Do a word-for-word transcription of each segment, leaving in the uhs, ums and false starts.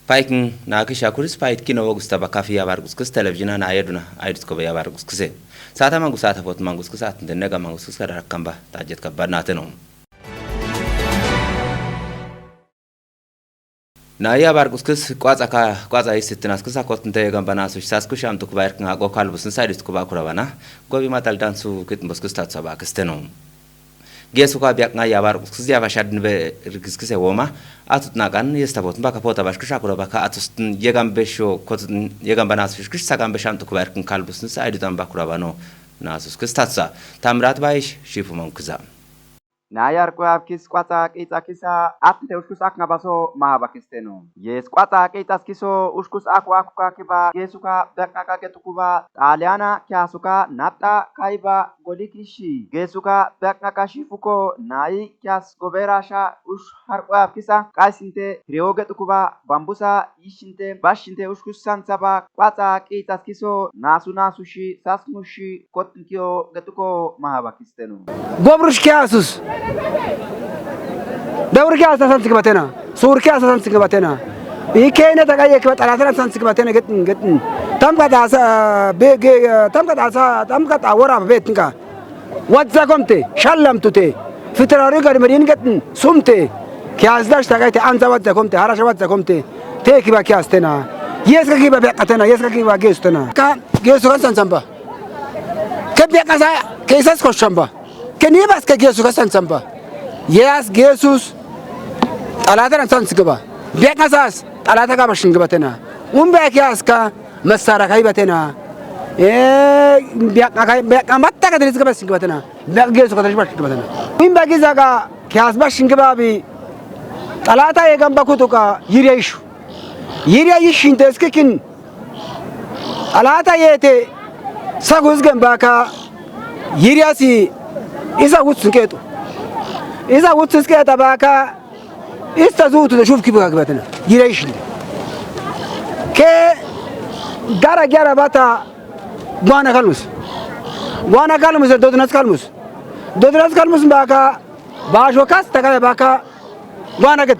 Paykin naakisha kuris payit kino wogista bakafi yabar guskis televizina na yeduna aidut kobe yabar guskise. Sata mangu sata pot mangu skis atin denne ga mangu skis kadar kamba tajet kabad nateno. Na yabar guskis kwatsa ka kwatsa isitinaskis akotinte gambana sush sasku sham tukuba irkin ako kalbusin saidut kuba kurabana. Gobi matal dansu kitn buskis tatsa bakisteno. Geesu ka biaqnga yabar guskis yaba shadin be rigskise woma. Atut nakan yestabot baka pota bashkisha kura baka atustin yegam besho kotun yegam bana sushkis sagam besham tukuba irkin kalbusin saidutan bakurabano. Nasus kistatsa. Tamrat baish shifu mankza. Na yar kwe apkis kwatsa kitsa kisa atnte ushkus aknga baso maha bakisteno. Yes kwatsa kitsa skiso ushkus akwa kuka kiba geesu ka biaqnga ka getukuba taliana kiasuka napta kaiba golikishi geesu ka biaqnga ka shifuko nai kias goberasha ush harqwa apkisa kaisinte rioge tukuba bambusa yishinte bashinte ushkus sansaba kwatsa kitsa skiso nasu nasu shi sasnu shi kotnkio getuko maha bakisteno. Gobrush kiasus. Dawr kiasa sansik batena. Sur kiasa sansik batena. Ikene tagaye kiba talatana sansik batena getin getin. Tamka dasa be ge tamka dasa tamka tawara betinka. Wadza komte shallam tute. Fitrari gar medin getin sumte. Kias dash tagaite anza wadza komte harasha wadza komte. Te kiba kias tena. Yes ka kiba biaqatena yes ka kiba gestena. Ka gesu kan sansamba. Ke biaqasa ke isas koshamba. Ke ni bas ke gesu ka sansamba. Yes gesus. Talata na sansikba. Biaqasas talata ka bashin gbatena. Un biaqas ka masara kai batena. Eh biaqa kai biaqa matta ka dris ka bashin gbatena. Biaqa gesu ka dris bashin gbatena. Un biaqa zaka kias bashin gbabi. Talata ye gamba kutuka yiriya ishu. Yiriya ishin teskikin. Alata yete sagu izgen baka yiriyasi isa wutsun ketu. Isa wutsun sketa baka ista zutu da shuf kibu gagbatana yiriya ishin. Ke gara gara bata gwana kalmus. Gwana kalmus da dodnas kalmus. Dodnas kalmus baka basho kas tagaya baka Gwana ged.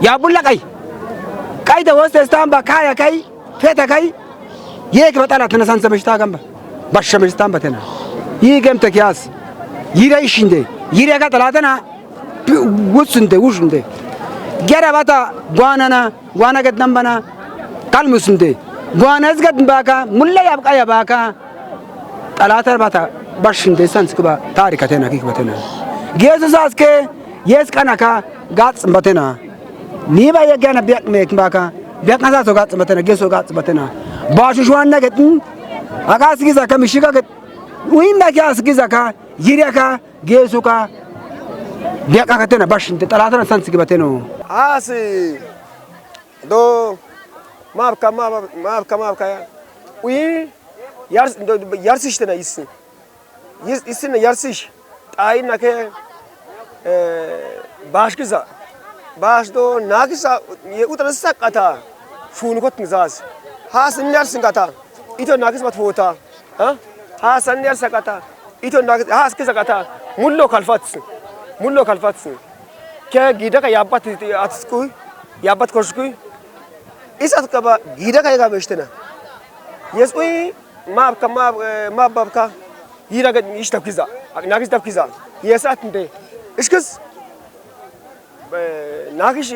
Ya bulla kai. Kai da wasu stan ba kaya kai. Feta kai. Ye ke batala tana san sama shita gamba. Basha mai stan batana. Yi gem ta kiyas. Yira ishinde. Yira ka talatana. Wusunde wusunde. Gera bata gwana na gwana ged nambana. Kalmusunde. Gwana izgad baka mulla ya baka ya baka. Talatar bata bashin de sans kuba tarika tena kik batena. Gesu saske yes kana ka gats batena. Ni ba ye gana biak me baka biak na so gats batena gesu gats batena. Ba shu shwan na getin. Aga sigi zaka mishiga get. Uin da kya sigi zaka yiriya ka gesu ka biak ka tena bashin de talatar sans kuba teno. Asi. Do mabka mabka mabka mabka ya. Uyi yars do yarsish tena isin. Yis isin yarsish. Tayi nake eh, bash kiza. Bash do nakisa ye utra sakata. Shunu kot nizas. Has nyar singata. Ito nakis bat fota. Ha? Has nyar sakata. Ito nakis has kiza kata. Mullo kalfats. Mullo kalfats. Ke gida ka yabat atsku. Yabat koshku. Isat kaba gida ka yaga beshtena. Yes uyi mabka mab mab babka. Yira ga ish tabkiza. Nakis tabkiza. Yes atnde. Ishkis. Nakish.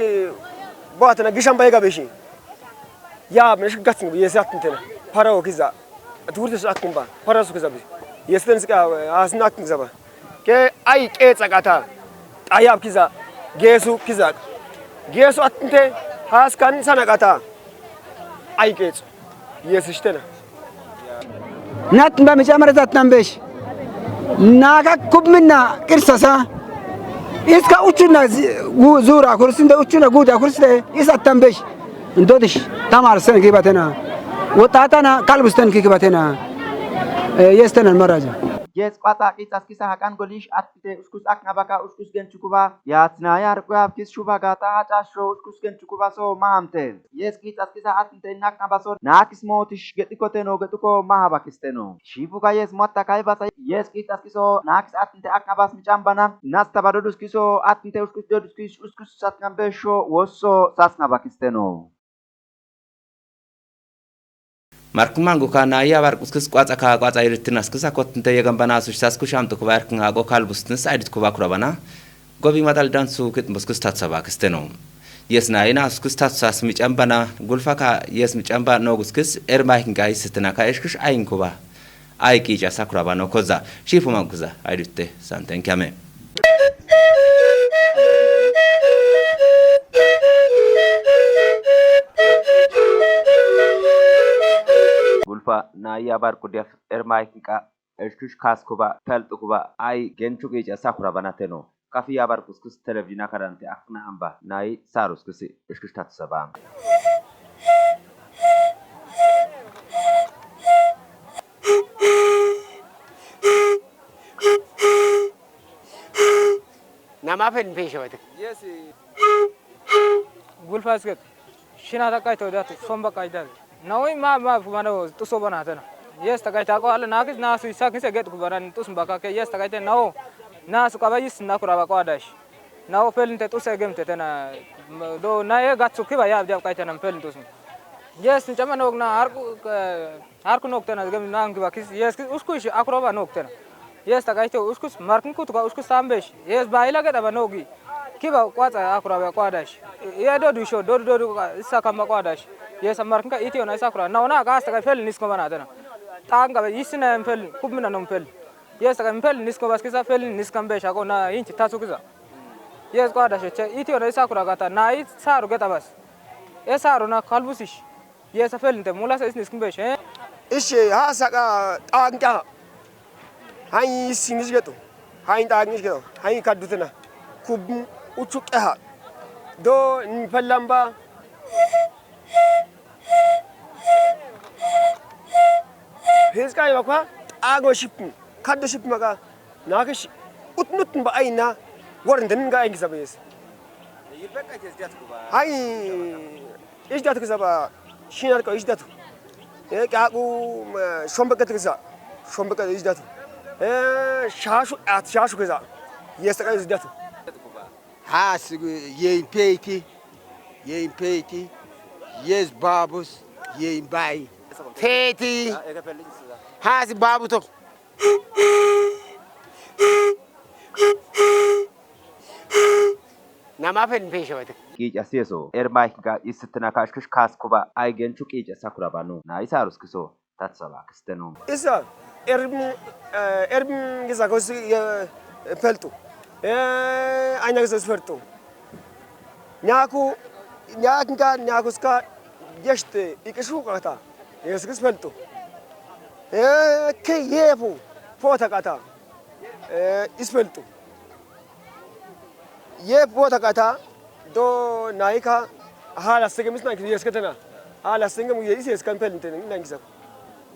Bo atna gishamba yaga beshi. Ya mesh gatsn yes atntena. Para okiza. Turtis atnba. Para sukiza bi. Yes ten ska asna atnzaba. Ke ay ke tsakata. Ayab kiza. Gesu kiza. Gesu atnte haskan sanakata. Ay ke. Yes ishtena. Natn ba micamara zatnan besh. Naga kubminna kirsasa. Iska uchuna zura kursinde uchuna guda kursinde is attan besh. Ndodish tamar sen gibatena. Wotatana kalbus ten gibatena. Yes tenen maraja. Yes kwata kitsas kisa hakan golish atte uskus akna baka uskus genchukuba. Yatna yar kwab kis shuba gata hacha sho uskus genchukuba so mamte. Yes kitsas kisa atte nakna baso nakis motish getikoteno getuko mahabakisteno. Shibuka yes motta kaibasa yes kitsas kiso nakis atte akna bas michambana. Nasta badodus kiso atte uskus dodus kis uskus satngan besho woso satngan Markmangu ka nayi abar kuskis kwatsa ka kwatsa iritin askis akotin te yegan bana sushtas kusham tu kuba erkin ago kalbustin saidit kuba kurabana. Gobi madal dan su kit muskis tatsa ba kisteno. Yes nayi na suskis tatsa smicham bana gulfa ka yes micham ba no guskis erma hinga isitina ka eshkish ayin kuba. Ay kicha sakuraba no koza. Shifu mankuza. Ay dutte. Santen kyame. Gulfa nayi abar kudef erma hinga eshkish kas kuba tal tu kuba ay genchu kicha sakuraba nateno. Kafi abar kuskus televizyon akarante akna amba nayi sarus kusi eshkish tatsa ba. Nama fen pesha wate. Yes. Gulfa isket. Shina ta kaito datu somba kaidal. Nawi ma ma fumana tuso bana tana. Yes ta kaita ko ala nakis nasu isakis eget kubana tus baka ke yes ta kaita nawo. Nasu kaba yis nakura ba ko adash. Nawo pelinte tus egemte tana. Do na e gatsu kiba ya abdiya kaita na pelin tus. Yes chama nok na harku harku nok tana gem nang kiba kis yes kis usku ishi akroba nok tana. Yes ta kaito uskus markin kutuka uskus tambesh. Yes ba ila geda ba nogi. Kiba kwatsa akura ba kwadash. Ya dodu sho dodu dodu isa kama kwadash. Yes markin ka itiyo na isa kura. Na ona ka asta ka pelin nisko bana tana. Tanga ba isina pelin kubmina non pelin. Yes ka pelin nisko bas kisa pelin niskam besh ako na inchi tasu kisa. Yes kwadash che itiyo na isa kura gata na isaru geta bas. Esaru na kalbusish. Yes a felinte mula sa isnis kumbesh eh. Ishe ha saka tangka. Hayi sinis geto. Hayi tangis geto. Hayi kadutena. Kub uchu keha. Do ni falamba. Hezka yokwa. Ago ship. Kadu ship maka. Nakish. Utnut ba aina. Warnden ga aingisa bes. Hayi. Ijdatu kisa ba shinar ko ijdatu. E kaku shombe katu kisa. Shombe katu ijdatu. E shashu at shashu kisa. Yes ka ijdatu. Has yein peiti. Yein peiti. Yes babus yein bai. Peiti. Has babu to. Nama fen pesha wate. Kicha sieso erma hinga isitina kashkish kas kuba ay genchu kicha sakura banu na isa ruskiso tatsa ba kisteno. Isa erm erm giza kosi peltu. Eh anya giza peltu. Nyaku nyakinka nyakuska yeshte ikishu kata. Yeskis peltu. Eh ke yepu pota kata. Eh ispeltu. Ye bota kata do naika hala sege mis nanki yes katana. Hala sege mu yes yes kampel nten nanki sa.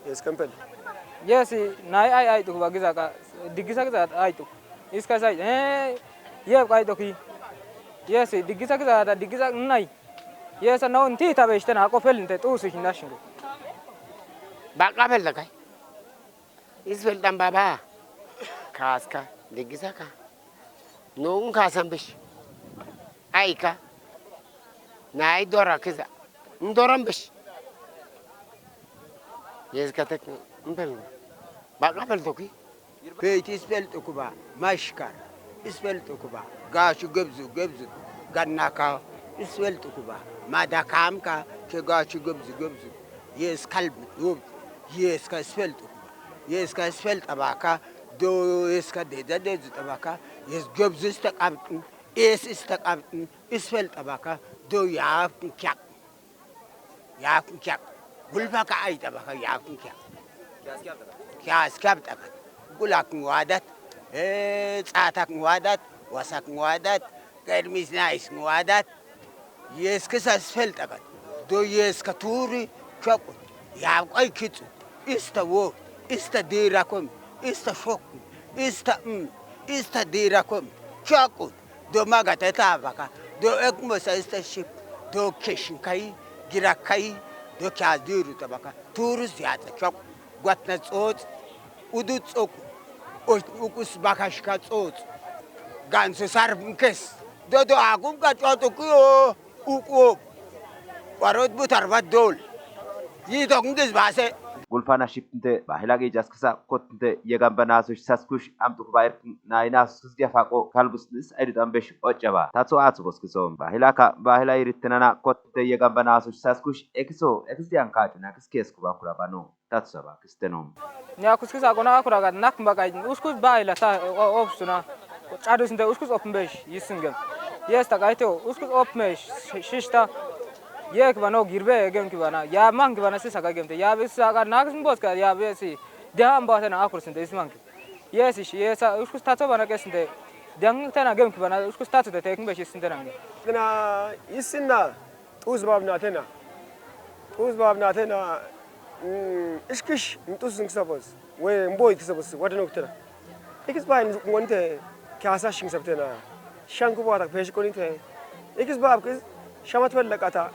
Yes kampel. Yes nayi ay ay tu ba giza ka digisa giza ay tu. Iska sai eh ye ay tu ki. Yes digisa giza da digisa nayi. Yes na on ti ta be shtena ko pel nte tu su hinashingo. Ba ka pel da kai. Isbel dan baba. Kaska digisa ka. No un kasan bish. Aika. Na ai dora kiza. Ndoran bish. Yes ka tek mpel. Ba ka pel toki. Peit isbel tukuba mashkar. Isbel tukuba gashi gubzu gubzu. Gannaka isbel tukuba madakamka ke gashi gubzu gubzu. Yes kalb. Yes ka isbel tukuba. Yes ka isfel tabaka do yes ka deda dezu tabaka. Yes gobzu ista qabtn. Yes ista qabtn isfel tabaka do yafn kyak. Yafn kyak. Gulfa ka ay tabaka yafn kyak. Kyas kyab tabaka. Gulak ngwadat. Eh tsatak ngwadat. Wasak ngwadat. Kermis nais ngwadat. Yes kisa isfel takat. Do yes ka turi chokut. Ya ay kitsu. Ista wo. Ista dira kom. Ista shok. Ista mm. Ista dira kom. Chokut. Do magata tabaka. Do ek mosa ista ship. Do keshin kai. Gira kai. Do kya diru tabaka. Turu ziyata chokut. Gwatna tsots. Udu tsoku. Ukus bakashka tsots. Gansu sarb nkes. Dodo agum ka tsotu kuyo. Uku. Warot butar bat dol. Yi tok ngis base. gulfana shiptinte bahila gejaskisa kottinte yegan banasush saskush amtukuba irkin nainasus diafaqo kalbusnis aidutan besh ocaba. Tatso atsu boskiso. Bahila ka bahila irittinana kottinte yegan banasush saskush ekiso ekis dian kachuna kis keskuba kurabano. Tatso ba kisteno. Nya kuskisa kona kuraga nak mbaga uskus bahila ta o- opsuna. Chadusinte uskus opmbesh yisingem. Yes ta gaito uskus opmesh shishta. Yek bano girbe egem kibana. Ya mang kibana sisa gagem te. Ya bisa ga nak mbos ka ya besi. Dia amba tena akur sinte ismanki. Yes ish yesa uskus tatso bana kesinte. Diang tena gem kibana uskus tatso de tekin besh sinte nangi. Kena isinna tuz babna tena. Tuz babna tena. Mm, ishkish mtuz ngisabos. We mboy kisabos. Wada noktera. Ikis bahin ngonte kasa shing sabtena. Shanku bata pesh konite. Ikis bab kis shamat fel lakata.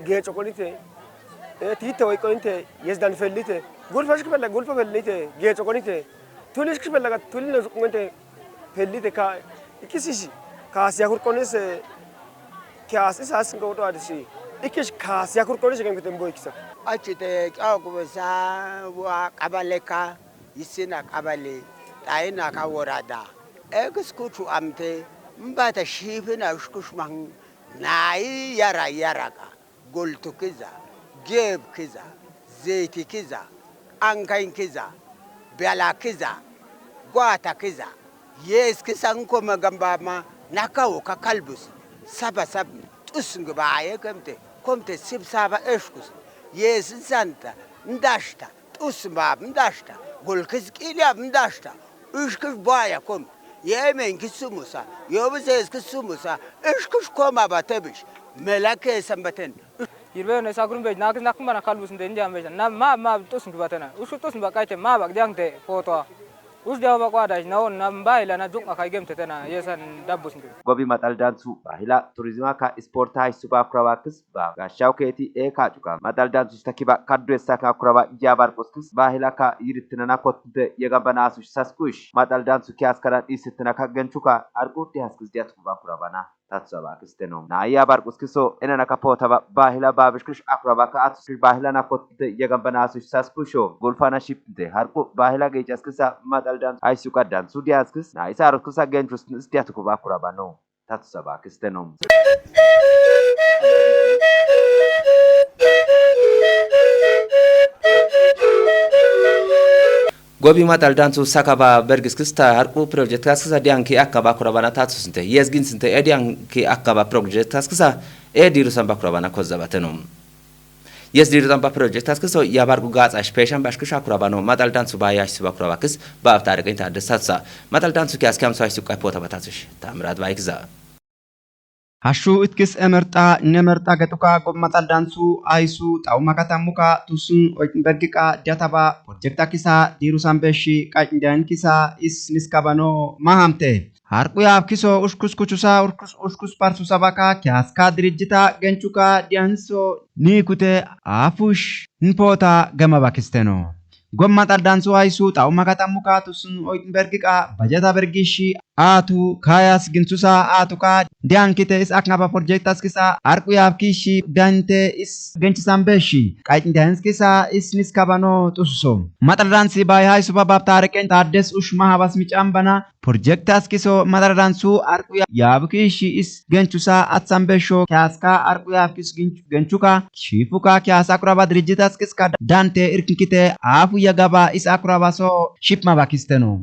Gecho konite. E tite way konite. Yes dan felite. Gulfa shik fel gulfa felite. Gecho konite. Tulish kis fel lakat tulil ngonte felite ka. Ikis ishi. Kasa yakur konise. Kasa isas ngoto adisi. Ikis kasa yakur konise kan kitem boy kisa. Achite kya kubesa wa kabaleka. Isina kabale, taina ka worada. Ekis kuchu amte, mbata shifina ushkushmang, nai yara yaraka, gultu kiza, geb kiza, zeti kiza, ankain kiza, bela kiza, gwata kiza. Yes kisa nkoma gamba ma, nakawo ka kalbus, saba sab, tusngi ba ye kemte, komte sib saba eshkus. Yes santa, ndashta, Tus bab mdashta, gulkis kili ab mdashta, ishkish baya kom, yemen kis sumusa, yobzes kis sumusa, ishkish koma batebish, melake sambaten. Yirbe ne sakurum bej nakis nakum bana kalbus inde india bej na ma ma tus ngi batena. Usu tus ba kaite ma bak diang te foto. Us dia ba kwa daj na on na mbaila na juk akai gem tetena yesan dabbus ngi. Gobi matal dansu bahila turizma ka sporta isuba krawakis ba gashaw keti e ka cuka matal dansu takiba kaddu esa ka kuraba jabar kuskis bahila ka yirittina na kotte yegamba nasu saskush matal dansu ki askaran isittina ka genchuka arkuti haskis diat kuba kurabana tatsa ba kisteno na ya bar kuskiso ena na kapota ba bahila babishkish akuraba ka atsukish bahila na kotte yegamba nasu saskusho gulfana shipte harku bahila gejaskisa matal dansu aisuka dansu diaskis na isa arkusa genchus diat kuba kurabano. Tatsa ba kisteno. Gobi matal dansu sakaba bergis kista harku project kaskisa dianki akaba kurabana tatsu sinte. Yes gin sinte e dianki akaba project kaskisa e diru samba kurabana kozza bateno. Yes diru tamba project taskiso ya bargu gatsa special bashkisha kurabano matal dansu ba yash suba kurabakis ba aftar gin ta desatsa matal dansu kias kiam sa suka pota batatush tamrat baikza. Hashu itkis emerta nemerta getuka gob matal dansu aisu tauma katamuka tusun oitin bergika diataba project akisa diru sambeshi kajndan kisa is niskabano mahamte. Harquyaaf kiso ushkus kuchusa urkus ushkus parsusa baka kiaska dirijjita genchuka dianso nikute afush npota gema bakisteno. Gomma xaldansu aisu xauma katamuka tusun oitin bergiqa bajata bergishi atu kayas ginsusa atuka diankite is akngaba porjektas kisa harquyaaf kishi dante is genchisan beshi qaytin dance kisa is niskabano tususo. Maxaldansi bay haisuba babtareqen taddes ush mahabas micambana Porjekti askiso madarransu arquya yaabuki shi is genchusa atsan besho kiaska arquya kis genchuka shifuka kiasa kuraba dirijjit askiska dante irkinkite aafu yagaba is akuraba so shipma bakisteno.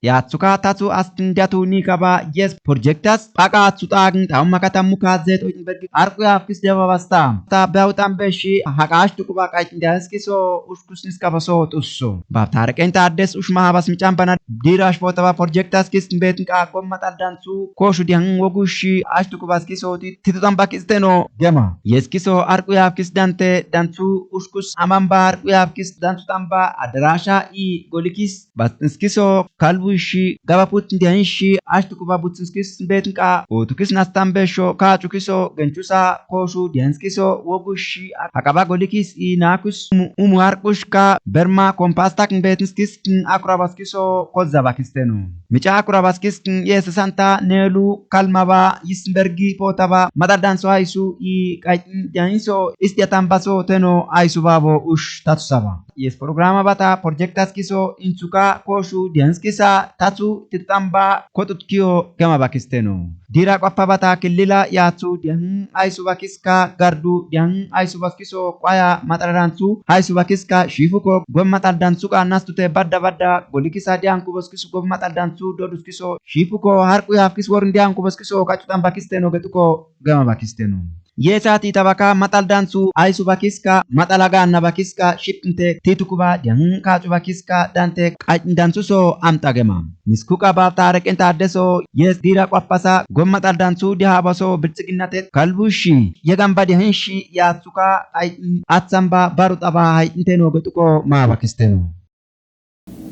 Yaatsuka tatsu astinjatu nikaba yes porjektas phaqa atsu xaagin xaumma katamuka zeet oyin bergi arquya kis debabasta ta bawuxan beshi haqash tuquba qaytindaskiso ush kusnis qabaso xusso. Bab tareqen taddes ush mahabas mican bana dirash fotaba porjektas kis betin qa gomma xaldansu koshu dihan wogushi ash tuqubas kiso titutan bakisteno gema. Yes kiso arquyaf kis dante dansu ush kus amamba arquyaf kis dansu tamba adarasha i golikis batnskiso kalbushi gaba putin dihanshi ash tuquba butsinskis betin qa otukis nastan besho kacukiso genchusa koshu dihanskiso wogushi akaba golikis i nakus umu harqushka berma kompastak betinskis akurabas kiso kozza bakisteno. Mica kurabaskis kin yesesanta nelu kalmaba yisbergi potaba mataddanso aisu i qaitin janso istiatambaso teno aisu babo ush tatusaba. Yes programa bata projektaskiso insuka koshu dianskisa tatu titamba kotutkiyo gama bakisteno. Dira qappa bata killila yatsu dian aisu bakiska gardu dian aisu baskiso qaya mataddansu aisu bakiska shifuko gom mataddansuka nastute badda badda golikisa dian kuboskisu gom mataddansu doduskiso shifuko harqu yafkis worn dian kuboskiso kacutan bakisteno getuko gama bakisteno. Yesati tabaka mataldansu aisu bakiska matalaganna bakiska shipnte titukuba dian kacu bakiska dante qacndansuso amtagema. Niskuka bab tareqen taddeso yes dira qapasa gom mataldansu dihabaso biltsiginnate kalbushi yegamba dianshi yatsuka qacn atsamba baru taba haitnteno getuko ma bakisteno.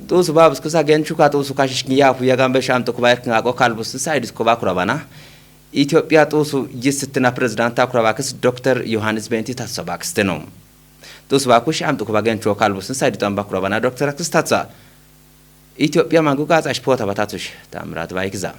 Tusu babus kusa genchuka tusu kashishkin yafu yagambe shamtu kuba irkin ako kalbus saidis kuba kurabana. Ethiopia tusu jisittina prezidanta kurabakis Doktor Yohannis Benti tasobakisteno. Tusu bakush amtu kuba gencho kalbus saidis tamba kurabana Doktor Akis tatsa. Ethiopia mangu gaza shpota batatush tamrat baikza.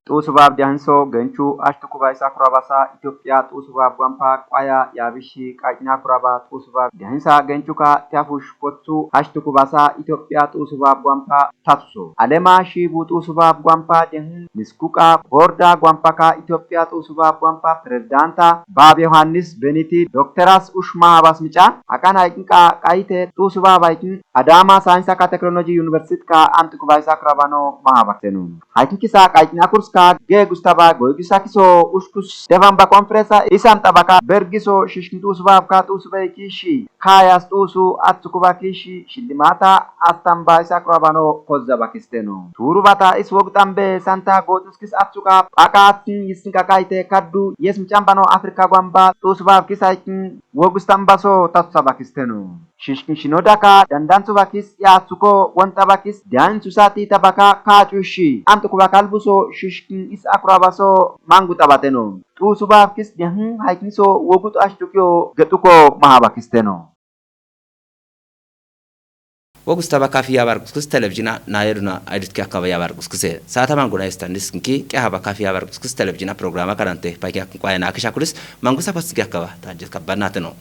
Tusu bab dianso genchu ashtu kuba isa kurabasa Ethiopia tusu bab gwampa qaya yabishi qajna kuraba tusu bab diansa genchuka tiafush potsu ashtu kubasa Ethiopia tusu bab gwampa tatsu. Alema shibu tusu bab gwampa dian niskuka borda gwampa ka Ethiopia tusu bab gwampa prezidanta bab Yohannis Beniti Doktoras Ushma Abbas Mica akana ikinka qaite tusu bab aikin Adama Sainsa ka Technology University ka amtu kuba isa kurabano mahabaktenu. Haikin kisa qajna kurska ge gustaba goy gisa kiso ushkus devan ba konferensa isam tabaka bergiso shishkin tusu bab ka tusu bab kishi kayas tusu atsu kuba kishi shillimata astamba isa kurabano kozza bakisteno. Turu bata is wogtambe santa gotuskis atsuka paka atsin yisinka kaite kaddu yes micambano Afrika gwamba tusu bab kisa ikin wogstambaso tatsa bakisteno. Shishkin shino daka dandansu bakis yatsuko wonta bakis dian susati tabaka kacu shi amtu kuba kalbuso shishkin is akurabaso mangu tabateno. Tusu bab kis dian haikin so wogut ashtukiyo getuko mahabakisteno. Wogus tabaka fi yabar kuskus televizina na yeduna aidut ki akaba yabar kuskuse. Sata manguna istandis ki kya haba kafi yabar kuskus televizina programa karante pa kya kwaya na kisha kulis mangusa pas ki akaba tajit kabanateno.